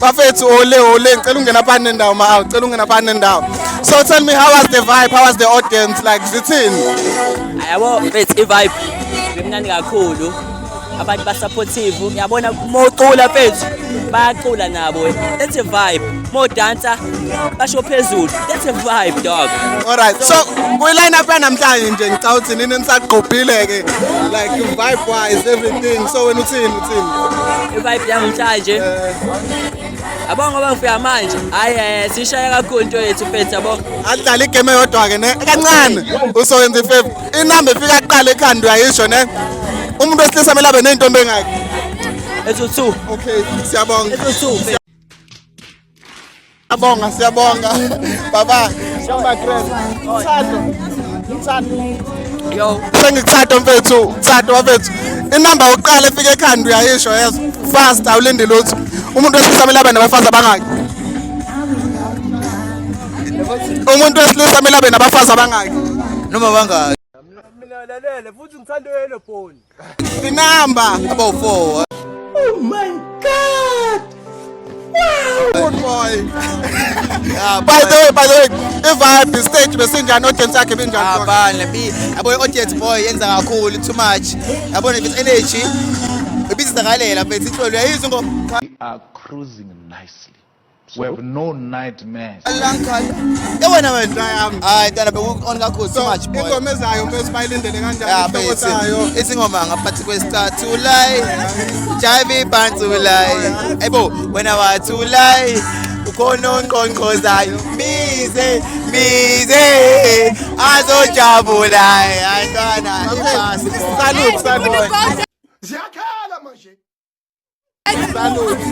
Bafethu, ole ole, ngicela ungena phakathi nendawo ma out, ngicela ungena phakathi nendawo. So tell me, how was the vibe? How was the audience? Like, zithini? Yabo mfethu, i-vibe bimnandi kakhulu, abantu ba-supportive, yabona uma ucula mfethu bayacula nabo, that's a vibe. Uma udansa basho phezulu, that's a vibe, dog. Alright, so kwi-line up yanamhlanje nje ngicabanga ukuthi nini nisaqophile ke, like vibe wise, everything. So wena uthini, uthini? I-vibe yanamhlanje, yabo, ngoba ngifika manje, hhayi, sishaya kakhulu into yethu mfethu, yabo. Adlala igame eyodwa ke ne kancane usowenza ifavor. Inamba efika kuqala ekhanda uyayisho ne. Umuntu wesilisa kumele abe ney'ntombi engaki? Ezu-two. Okay, siyabonga. Ezu-two mfethu. Siyabonga, siyabonga. Baba, shamba grand. Thato. Thato. Yo. Sengikuthatha mfethu, thato bafethu. Inamba yokuqala efika ekhanda uyayisho, yes. Fast, awulindi lutho. Umuntu wesilisa kumele abe nabafazi abangaki? Umuntu wesilisa kumele abe nabafazi abangaki? Noma bangaki. Mina lalele futhi ngithanda yellow bone. Inamba. About four. Good boy. Yeah. By the way, i-vibe, stage besinjani, audience yakhe binjani? Abanye bi yabo, i-audience boy yenza kakhulu, too much, yabona if energy ibizizakalela mfethu, inhlolo uyayizwa ngo We are cruising nicely. We have no nightmares. Lankhala yewena wena. Yami. Hayi ntwana, beku on kakhulu, too much, boy. Ingoma ezayo mfethu bayilindele kanjani? Ya. Isihloko sayo? Bethi isingoma ngaphathi kwesicathu, jive ibhantsulay, ebo wena wathulay, ukhona onqonqozayo, bize bize azojabula, hayi ntwana, ibhasi, boy. Salute, salute. Ziyakhala manje. Salute.